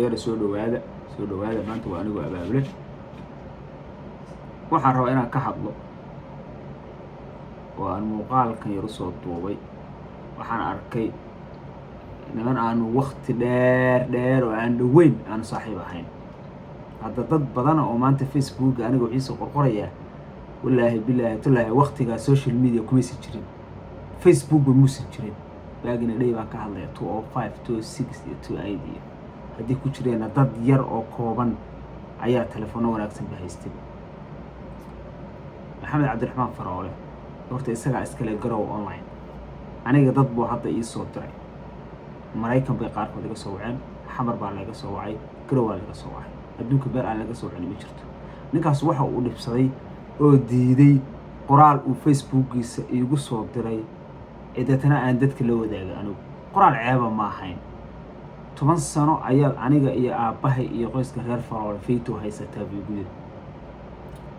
Akhyaara, soo dhawaada, soo dhawaada. Maanta waa anigoo abaabule. Waxaan rabaa inaan ka hadlo oo aan muuqaalkan yar usoo duubay. Waxaan arkay niman aanu wakti dheer dheer oo aan dhoweyn aanu saaxiib ahayn. Hadda dad badana oo maanta Facebooka aniga wixiisa qorqorayaa, wallaahi, bilaahi, tulaahi, waktigaa social media kumaysan jirin, Facebook ba muusan jirin. Baagina dhey baan ka hadlaya, 2005, 2006 iyo 2008, iyo haddii ku jireenna dad yar oo kooban ayaa telefoonno wanaagsan ba haystay. Maxamed Cabdiraxmaan Faroole horta isagaa iskale Garow Online. Aniga dad buu hadda ii soo diray. Maraykan bay qaarkood iga soo waceen, Xamar baa laga soo wacay, Garow baa laga soo wacay, adduunka meel aan laga soo wacin ma jirto. Ninkaas waxa uu dhibsaday oo diiday qoraal uu Facebookiisa iigu soo diray ee deetana aan dadka la wadaagay. Anigu qoraal ceeba ma ahayn. 10 sano ayaad aniga iyo aabbahay iyo qoyska reer Faroole fayto haysataa, buu igu yiri.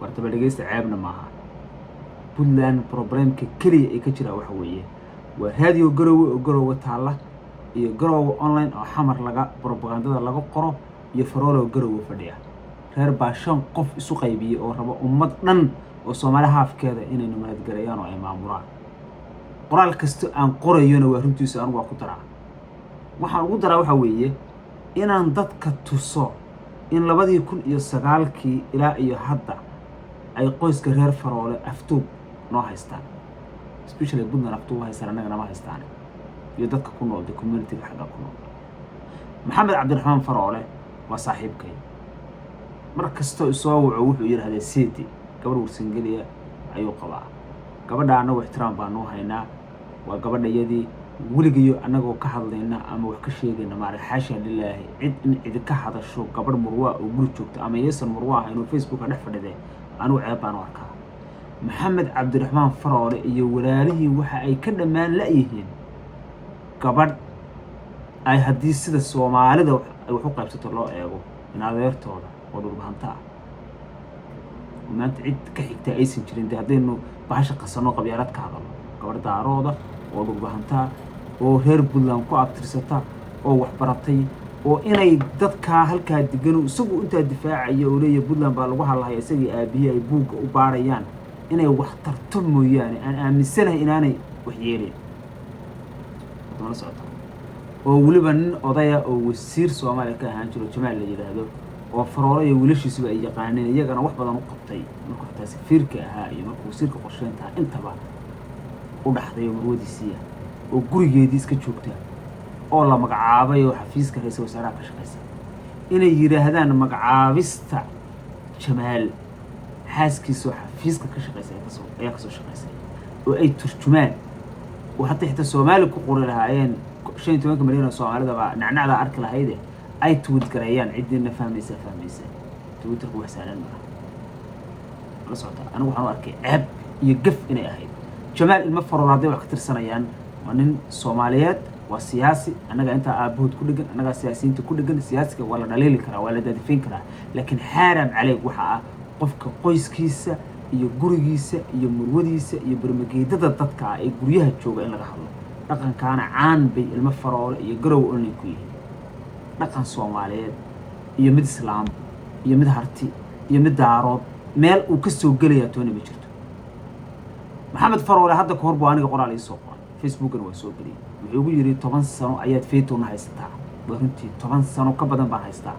Wartaba dhegeysta, ceebna maaha. Puntland problemka keliya ee ka jira waxa weeye waa Raadiyo Garowe oo Garowe taalla iyo Garowe Online oo Xamar laga propagandada laga qoro iyo Faroole oo Garowe fadhiya. Reer baa shan qof isu qaybiyey oo raba ummad dhan oo Soomaali haafkeeda inay numaadgareeyaan oo ay maamulaan. Qoraal kasta aan qorayona waa runtiisa, anigu waa ku daraa. Waxaan ugu daraa waxaa weeye inaan dadka tuso in 2009-kii ilaa iyo hadda ay qoyska reer Faroole aftuub noo haystaan, especially Puntland aftuub haystaan, annaga nama haystaan, iyo dadka ku nool, the communityga xagga ku nool. Maxamed Cabdiraxmaan Faroole waa saaxiibkay. Mar kastoo isoo waco wuxuu yidhahdaa seedi gabadh Warsangeliya ayuu qabaa. Gabadha annagu ixtiraam baa noo haynaa, waa gabadhayadii. Weligayo annagoo ka hadlayna ama wax ka sheegayna maarag, xaasha lilaahi, cid in cidi ka hadasho gabadh murwaa oo guri joogta ama yaysan murwa ahayn oo Facebooka dhex fadhidee, anigu ceeb baan u arkaa. Maxamed Cabdiraxmaan Faroole iyo walaalihii waxa ay ka dhammaan la'yihiin gabadh ay haddii sida Soomaalida ay wax u qaybsato loo eego in adeertooda oo Dhulbahanta ah oo maanta cid ka xigtaa aysan jirin. Dee haddaynu bahasha qasano, qabyaalad ka hadalno, gabadh Daarooda oo Dhulbahantaa oo reer Puntland ku abtirsata oo waxbaratay oo inay dadkaa halkaa deganu isagu intaa difaacaya oo leeyahay Puntland baa lagu hadlahaya, isagii aabihii ay buugga u baarayaan inay wax tarto mooyaane, aan aaminsanahay inaanay wax yeelayn. La socota oo weliba nin odaya oo wasiir Soomaaliya ka ahaan jiro, Jamaal la yidhaahdo, oo Faroole iyo wiilashiisuba ay yaqaaneen, iyagana wax badan u qabtay markuu xataa safiirka ahaa iyo markuu wasiirka qorsheynta ahaa intaba u dhaxday, oo marwadiisiiya oo gurigeedii iska joogta oo la magacaabay oo xafiiska ra-iisul wasaaraha ka shaqaysa, inay yidhaahdaan magacaabista Jamaal xaaskiisa oo xafiiska ka shaqaysa ayaa kasoo shaqaysay oo ay turjumaan oo hataa xitaa Soomaali ku qori lahaayeen, 15-ka milyan oo Soomaalidaba nacnacdaa arki lahayde, ay tweet gareeyaan. Ciddiina fahmaysa fahmaysa, Twitterku wax sahlan maaha, la socota. Anigu waxaan u arkay ceeb iyo gaf inay ahayd. Jamaal ilmo Farool hadday wax ka tirsanayaan, waa nin Soomaaliyeed, waa siyaasi. Annaga intaa aabahood ku dhegan, annagaa siyaasiyiinta ku dhegan. Siyaasiga waa la dhaliili karaa, waa la daadifayn karaa, laakiin xaaram caleyg waxa ah qofka qoyskiisa iyo gurigiisa iyo murwadiisa iyo barmageedada dadka ah ee guryaha jooga in laga hadlo. Dhaqankaana caan bay ilmo Faroole iyo Garow Online ku yihiin. Dhaqan Soomaaliyeed iyo mid Islaam iyo mid Harti iyo mid Daarood meel uu ka soo gelayaa toona ma jirto. Maxamed Faroole hadda ka hor buu aniga qoraal ii soo qoray, Facebookana waa soo geliyay. Wuxuu igu yidhi, "10 sano ayaad faytowna haysataa." Waa runtii, 10 sano ka badan baan haystaa.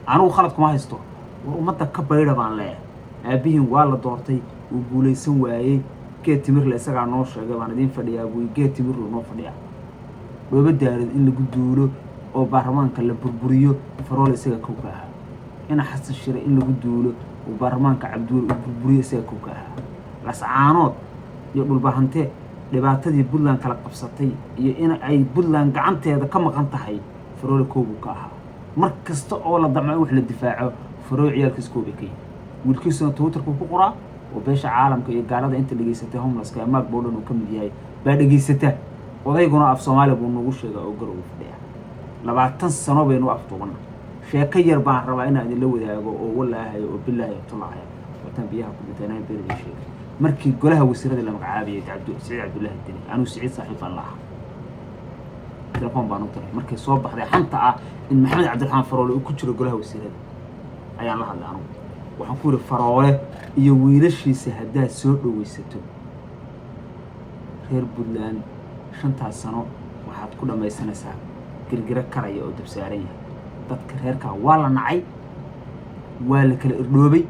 Anigu khalad kuma haysto. War ummadda ka baydha baan leeyahay. Aabbihiin waa la doortay, wuu guulaysan waayey. Geed timirle isagaa noo sheegay, baan idiin fadhiyaa buu. Geed timirlu noo fadhiyaa. Dhoobo Daarid in lagu duulo oo baarlamaanka la burburiyo, Faroole isaga kow ka ahaa. Ina Xasan Shire in lagu duulo oo baarlamaanka Cabdiwel uu burburiyo, isaga kow ka ahaa. Lascaanood iyo Dhulbahante dhibaatadii Puntland kala qabsatay iyo in ay Puntland gacanteeda ka maqan tahay, Faroole koobuu ka ahaa. Mar kasta oo la damco in wax la difaaco, Faroole ciyaalkiis koobay ka yihin. Wiilkiisuna Twitterku ku qoraa oo beesha caalamka iyo gaalada inta dhegeysatay, homelesska ee Mark Bowden uu ka mid yahay baa dhegeysata. Odayguna af Soomaaliya buu nagu sheegaa oo Garow fadhiya. 20 sano baynu afduubana. Sheeko yar baan rabaa inaan idinla wadaago oo walaahayo oo bilaahi tulaaya wataan biyaha ku dhintay inaan been idin sheegay. Markii golaha wasiirada la magacaabayay Cabdi Siciid Cabdullaahi Deni, anuu Siciid saaxiib baan la ahaa. Telefoon baan u diray markay soo baxday xanta ah in Maxamed Cabdiraxmaan Faroole uu ku jiro golaha wasiirada. Ayaan la hadlay anugu. Waxaan ku yidhi, "Faroole iyo wiilashiisa haddaad soo dhowaysato, reer Puntland 5taas sano waxaad ku dhammaysanaysaa girgiro karaya oo dabsaaran yahay. Dadka reerkaa waa la nacay, waa la kala irdhoobay,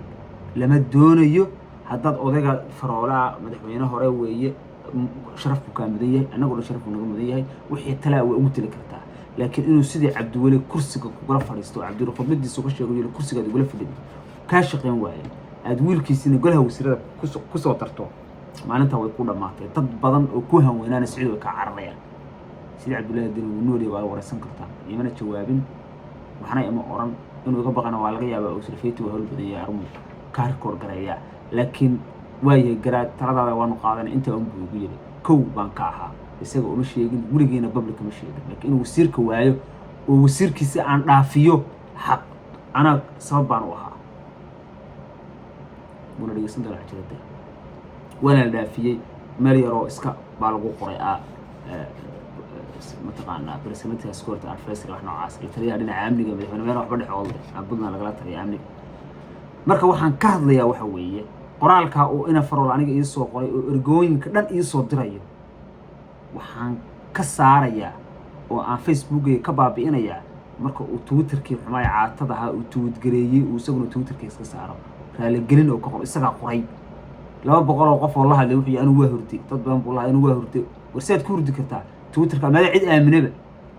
lama doonayo. Haddaad odayga Faroolaa, madaxweyne hore weeye, sharaf buu kaa mudan yahay, annagoo dhan sharaf buu naga mudan yahay. Wixii talaa waa ugu tali kartaa, laakiin inuu sidii Cabdiweli kursiga kugula fadhiisto oo Cabdiweli khudbadiisa uga sheego yiri kursigaad ugula fadhida kaa shaqayn waaye, aad wiilkiisina golaha wasiirada kusoo darto, maalintaa way ku dhammaatay. Dad badan oo ku hanweynaana Siciid way kaa cararayaan." Sida Cabdullaahi Deni wuu noolyahay, waa waraysan kartaa. Imana jawaabin, waxna ima oran. Inuu iga baqana waa laga yaabaa oo sulfeyti waa hawl badan yahay, armuu kaa rikoor gareeyaa. Laakiin waayahay, garaad, taladaada waanu qaadanay, intaa un buu igu yiri. Kow baan ka ahaa. Isaga uma sheegin, weligiina public kama sheegin, laakiin inuu wasiirka waayo oo wasiirkiisa aan dhaafiyo xaq anaa sabab baan u ahaa. Wuuna dhegeysan doonaa cajalada. Waana la dhaafiyey, meel yaroo iska baa lagu qoray ah, mataqaanaa, presidential security advisory, wax noocaas, la taliyaha dhinaca amniga madaxweyne, meel waxba dhexood leh Puntland lagala taliya amniga. Marka waxaan ka hadlayaa waxa weeye qoraalkaa uu ina Farool aniga iisoo qoray oo ergooyinka dhan iisoo dirayo, waxaan ka saarayaa oo aan Facebookayga ka baabi'inayaa marka uu Twitterkii xumaay caatada ahaa uu tweet gareeyey, uu isaguna Twitterka iska saaro, raaligelin oo ka qoro. Isagaa qoray. 200 oo qof oo la hadlay wuxuu yihi, "Anigu waa hurday." Dad badan buu lahaa, "Anigu waa hurday." War sidaad ku hurdi kartaa Twitterka maada cid aaminaba?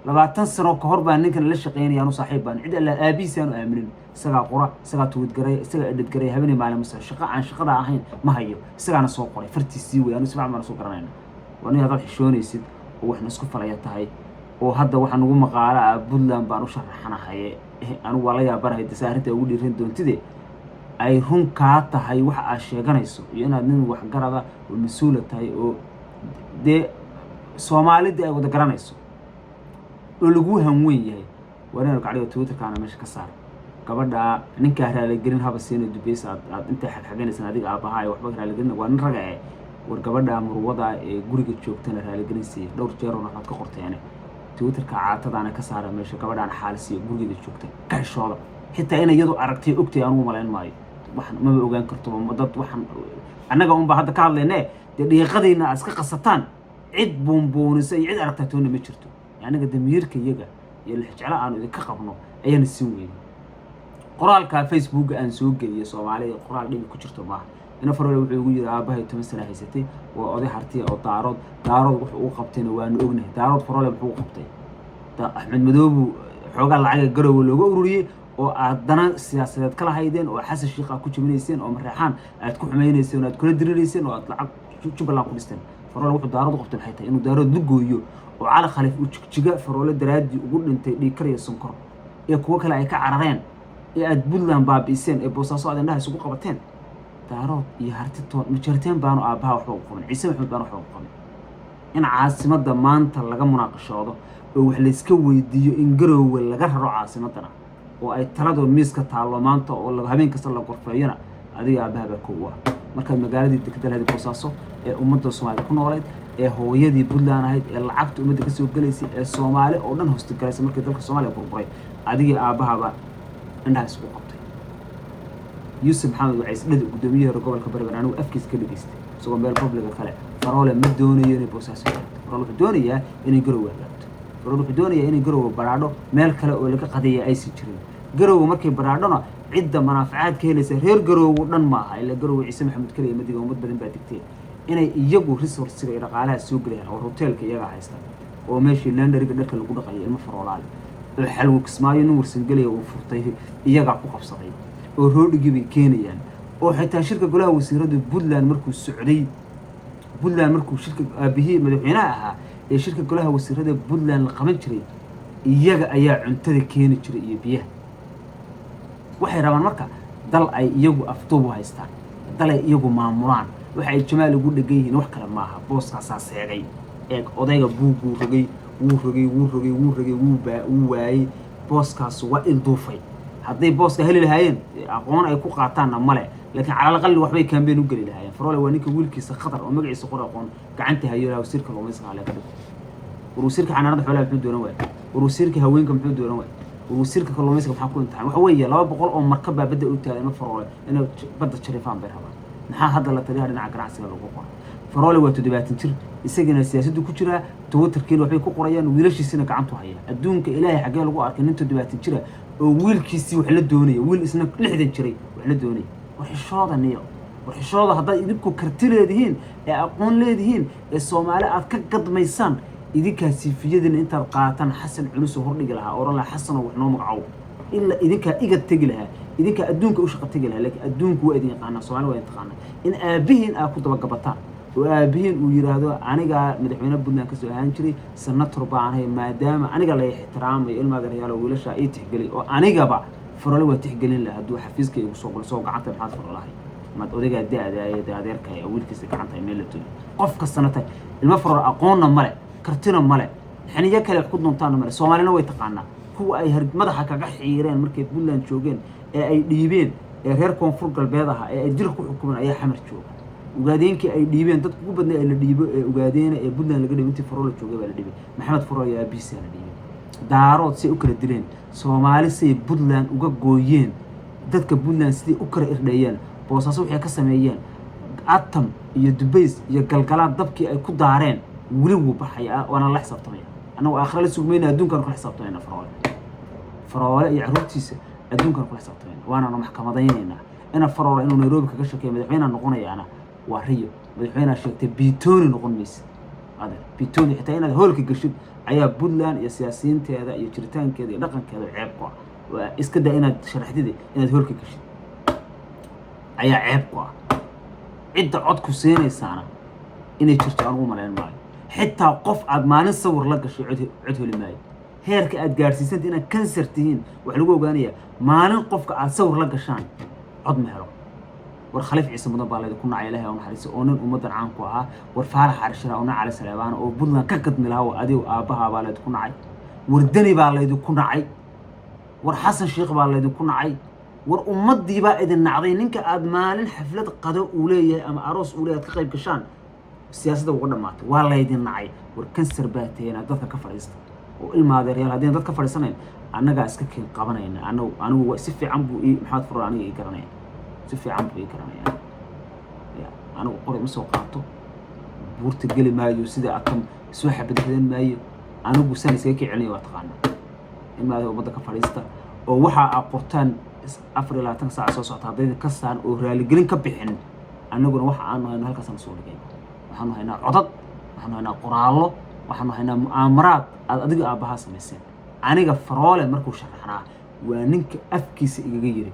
20 sano ka hor baa ninkan la shaqeynaya, anu saaxiib baan, cid alla aabihiisa aanu aaminin. Isagaa qora, isagaa tweet garay, isagaa edit garay. Habeenay maalin mase shaqo aan shaqada ahayn ma hayo. Isagaana soo qoray fartiisii wey. Anu si fiican baan soo garanayna. Waa nin haddaad xishoonaysid oo waxna isku falaya tahay oo hadda waxaa nagu maqaala ah Puntland baan u sharaxanahaye. Anigu waa la yaabanahay dase arrinta ugu dhiiran doontide ay run kaa tahay waxa aad sheeganayso iyo inaad nin waxgarada oo mas-uula tahay oo dee Soomaalidii ay wada garanayso oo lagu hanweyn yahay. Waa inaynu kacdhigo Twitterkaana meesha ka saar. Gabadhaa ninkaa raaligelin haba siina dubeys aad intaa xagxaganaysan adiga aabbahaa waxba raaligelin, waa nin raga eh. War gabadhaa murwada ee guriga joogtana raaligelin siiya. Dhowr jeerona waxaad ka qorteene Twitterka caatadaana ka saara meesha. Gabadhaan xaalisiya gurigeeda joogta, ka heshooda. Xitaa inay iyadu aragtay ogtay anugu malayn maayo. Waxan maba ogaan karto dad. Waxaan annaga unbaa hadda ka hadlayne dee dhiiqadayna aad iska qasataan, cid buunbuunisa iyo cid aragtaa toonna ma jirto. Annaga damiirka iyaga iyo lixjeclo aanu idinka qabno ayaana siin weynay qoraalka Facebooka aan soo geliyay. Soomaalida qoraal dhibi ku jirto maaha. Ina Farole wuxuu igu yiri, "Aabbahay 10 sana haysatay, waa oday hartiya oo Daarood. Daarood wuxuu u qabtayna waanu ognahay." Daarood Farole muxuu u qabtay? Axmed Madoobu xoogaa lacaga Garowe looga ururiyey oo aad dana siyaasadeed kala haydeen oo Xasan Sheikh aad ku jabinayseen oo Mareexaan aad ku xumaynayseen oo aad kula dirirayseen oo aad lacag Jubbaland ku dhisteen. Faroole wuxuu Daarood u qabtay maxay tahay? Inuu Daarood lugooyo oo Cali Khaliif uu Jigjiga Faroole daraaddii ugu dhintay dhiigkar iyo sonkor ee kuwo kale ay ka carareen ee aad Puntland baabi'iseen ee Boosaaso aad indhaha isugu qabateen. Daarood iyo Hartitoon Majarteen baanu aabbaha waxba u qaban, Ciise Maxamed baanu waxba u qaban. In caasimadda maanta laga munaaqashoodo oo wax layska weydiiyo, in Garoowe laga raro caasimaddana oo ay taladu miiska taallo maanta oo habeen kasta la gorfeeyona, adiga aabbaha baa kow ah. Markaad magaaladii dekeda lahayd Boosaaso ee ummadda Soomaalida ku noolayd ee hooyadii Puntland ahayd ee lacagta ummadda kasoo gelaysay ee Soomaali oo dhan hoostigalaysa, markii dalka Soomaaliya burburay, adigii aabbahaba indhaha isugu qabtay. Yuusuf Maxamed Wacays Dhadi, guddoomiyihii hore gobolka Bariban, anigu afkiisa ka dhageystay isagoo meel publica kale, Faroole ma doonayo inay Boosaaso hagaagto. Faroole wuxuu doonayaa inay Garowe hagaagto. Faroole wuxuu doonayaa inay Garowe badhaadho, meel kale oo laga qadeeya aysan jirin. Garowe markay badhaadhona, cidda manaafacaad ka helaysa reer Garoowe dhan maaha, ilaa Garowe Ciise Maxamed keliya ma diga, ummad badan baa digtee. Inay iyagu resourcega iyo dhaqaalaha soo gelayaan oo hoteelka iyaga haysta oo meeshii laundryga dharka lagu dhaqayo ilmo Faroolaale oo Xalwo Kismaayo nin Warsangelaya uu furtay iyagaa ku qabsaday oo roodhigii bay keenayaan oo xitaa shirka golaha wasiirada Puntland markuu socday, Puntland markuu shirka aabihii madaxweynaha ahaa ee shirka golaha wasiirada Puntland la qaban jiray, iyaga ayaa cuntada keeni jiray iyo biyaha. Waxay rabaan marka dal ay iyagu afduub u haystaan, dal ay iyagu maamulaan. Waxa ay Jamaal ugu dhegan yihiin wax kale maaha, booskaasaa seegay. Eeg, odayga buugguu rogay, wuu rogay, wuu rogay, wuu rogay, wuu waayey. Booskaas waa ilduufay. Hadday booska heli lahaayeen, aqoon ay ku qaataanna male, laakiin calal aqali waxbay campaign u geli lahaayeen. Faroole waa ninka wiilkiisa Khatar oo magaciisa qor aqoon gacanta hayo lahaa wasiirka kalluumaysiga hale ka dhigo. War wasiirka xanaanada xoolaha muxuu dooran waayey? War wasiirka haweenka muxuu dooran waayey? War wasiirka kalluumaysiga maxaa ku imtixaan? Waxa weeye 200 oo markab baa badda u taagan. Ma Faroole inay badda jarifaan bay rabaan. Maxaa hadda la taliyaha dhinaca ganacsiga lagu qoray? Faroole waa 70 jir, isagana siyaasaddu ku jiraa, Twitterkiina waxbay ku qorayaan, wiilashiisina gacantu haya. Adduunka Ilaahay xaggee lagu arkay nin 70 jira oo wiilkiisii wax la doonaya, wiil isna 60 jiray wax la doonaya? War xishooda niyo, war xishooda. Haddaad idinku karti leedihiin ee aqoon leedihiin ee Soomaali aad ka gadmaysaan, idinkaa siifiyadina intaad qaataan Xasan Culus oo hordhigi lahaa, oran lahaa, "Xasanoo, wax noo magacow." Ilaa idinkaa iga tegi lahaa, idinkaa adduunka u shaqa tegi lahaa, laakiin adduunku waa idin yaqaanaa, Soomaali waa idin taqaanaa. In aabihiin aad ku dabagabataan oo aabihiin uu yidhaahdo, "Anigaa madaxweyne Puntland kasoo ahaan jiray, senator baan ahay, maadaama aniga la ixtiraamayo, ilma adeeryaalo, wiilashaa ii tixgeliy." Oo anigaba Farole waa tixgelin lahaa hadduu xafiiska igu soo galo soo gacanta. Maxaad Farolahay maad odaygaa da-daaya de adeerkaya wiilkiisa gacanta meel la tuli qof kastana tahay? Ilmo Farole aqoonna male, kartina male, xiniyo kale wax ku doontaana male. Soomaalina way taqaanaa kuwa ay madaxa kaga xiireen markay Puntland joogeen ee ay dhiibeen ee reer Koonfur Galbeed ahaa ee ay dilka ku xukumeen ayaa Xamar jooga. Ugaadeenkii ay dhiibeen, dadka ugu badnaa ee la dhiibo ee Ugaadeena ee Puntland laga dhiibay intii Faroole joogay baa la dhiibay. Maxamed Faroole iyo aabihiisa la dhiibay. Daarood say u kala dileen, Soomaali say Puntland uga gooyeen, dadka Puntland siday u kala irdheeyeen, Boosaaso waxay ka sameeyeen, Atam iyo Dubays iyo Galgalaad dabkii ay ku daareen weli wuu baxaya, waana la xisaabtamaya. Annagu aakhira la sugmayna, adduunkaan kula xisaabtamayna. Faroole, Faroole iyo carruurtiisa adduunkaan kula xisaabtamayna, waanana maxkamadaynaynaa. Ina Faroole inuu Nairobi kaga shakeeyo madaxweynea noqonayaana waa riyo. Madaxweynea sheegtay, bitoni noqon maysa adeer, bitoni xitaa inaad hoolka geshid ayaa Puntland iyo siyaasiyiinteeda iyo jiritaankeeda iyo dhaqankeeda ceeb ku ah. Waa iska daa inaad sharaxdida, inaad hoolka geshid ayaa ceeb ku ah. Cidda cod ku siinaysaana inay jirto anugu malayn maayo. Xitaa qof aad maalin sawir la gashay cod heli maayo. Heerka aad gaadhsiisanta inaad kansar tihiin waxaa lagu ogaanayaa maalin qofka aad sawir la gashaan cod ma helo. War Khaliif Ciise Mudan baa laydinku nacay, Ilahay oo naxariisa, oo nin ummaddan caan ku ahaa. War Faarax Carshira oo nin Cali Saleebaan oo Puntland ka gadmi lahaa oo adigo aabbahaa baa laydinku nacay. War Deni baa laydinku nacay. War Xasan Sheikh baa laydinku nacay. War ummaddii baa idin nacday. Ninka aad maalin xaflad qado uu leeyahay ama aroos uu leeyahay aad ka qayb gashaan, siyaasadda uga dhamaatay. Waa laydin nacay. War kansar baa taheen, aad dadka ka fadhiista oo ilma adeeryaal. Haddii dad ka fadhiisanayn, annagaa iska keen qabanayna. Anigu si fiican buu ii Maxamed Furor aniga ii garanaya, si fiican buu ii garanaya. Ya anigu qori ma soo qaato, buurta geli maayo, sida Atam soo xabadbadan maayo. Anigu saan iskaga kicinaya waa taqaanaa. Ilma adeer, ummadda ka fadhiista oo waxa aad qortaan 24 saac soo socota haddaydan ka saaran oo raaligelin ka bixin, annaguna waxa aanu hayno halkaasaan soo dhigay. Waxaanu haynaa codad, waxaanu haynaa qoraallo, waxaanu haynaa mu'aamaraad aad adiga aabbahaa samayseen. Aniga Faroole markuu sharaxnaa waa ninka afkiisa igaga yiri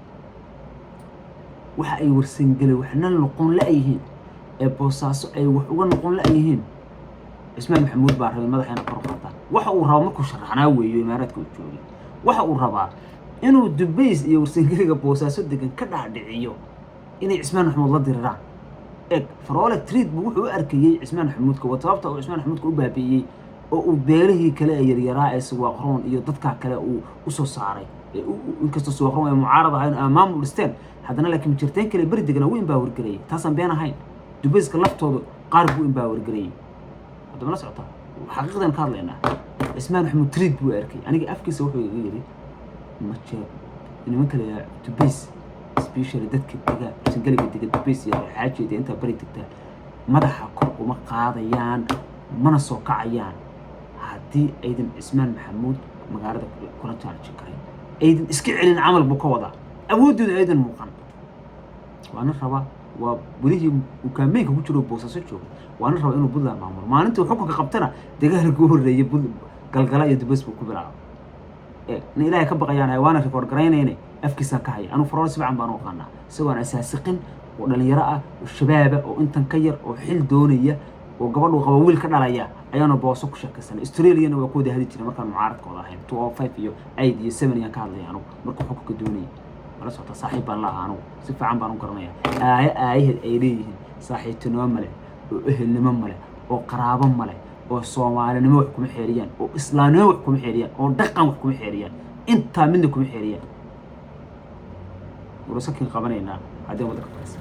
waxa ay Warsangele waxna noqon la-yihiin ee Boosaaso ay wax uga noqon la-yihiin, Cismaan Maxamuud baa rabay madaxayna kor u qaataan. Waxa uu rabaa markuu sharaxnaa weeyo Imaaraadka uu joogay, waxa uu rabaa inuu Dubays iyo Warsangeliga Boosaaso degan ka dhaadhiciyo inay Cismaan Maxamuud la diriraan. Eg, Faroole threat buu wuxuu u arkayey Cismaan Maxamuudka. Waa sababta uu Cismaan Maxamuudka u baabi'iyey oo uu beelihii kale ee yaryaraa ee Siwaaqroon iyo dadkaa kale uu usoo saaray. Inkastoo Siwaaqroon ay mucaarad ahayn ama maamul dhisteen haddana, laakiin jirteen kale beri degana wuu empower gareeyey. Taasaan been ahayn. Dubayska laftooda qaar buu empower gareeyey. Haddama la socotaa, xaqiiqdan ka hadlaynaa. Cismaan Maxamuud threat buu arkay. Aniga afkiisa wuxuu iga yidhi, maje nimanka la yidhaha Dubays, especially dadka dega Sangeliga dega Dubays iyo Xaajeeda intaa bari degtaa, madaxa kor uma qaadayaan mana soo kacayaan haddii aydan Cismaan Maxamuud magaalada kula challenge karayn, aydan iska celin camal buu ka wadaa, awooddooda aydan muuqan. Waana rabaa, waa welihii uu campaignka ku jiro Boosaaso jooga, waana rabaa inuu Puntland maamulo. Maalintii uu xukunka qabtana dagaalkii u horreeyay Galgala iyo Dubays buu ku bilaabay. Nin Ilaahay ka baqayaan ahay, waana record garaynayne, afkiisaan ka haya. Anuu Faroole si fiican baan u aqaanaa, isagoo aan asaasiqin oo dhalinyaro ah oo shabaaba oo intan ka yar oo xil doonaya oo gabadhu qaba wiil ka dhalaya ayaanu Booso ku sheekaysanay. Australiana waa ku wada hadi jiray markaan mucaaradkooda ahayn, 205 iyo 8 iyo 7 ayaan ka hadlaya. Anugu markuu xukunka doonayay mala socota, saaxiib baan la ahaa. Anugu si fiican baan u garanaya aaye aayaheed ay leeyihiin. Saaxiibtinimo male oo ehelnimo male oo qaraabo male oo Soomaalinimo wax kuma xeeriyaan oo islaamnimo wax kuma xeeriyaan oo dhaqan wax kuma xeeriyaan, intaa midna kuma xeeriyaan. Warusakin qabanaynaa haddii waddanka fadhiisa.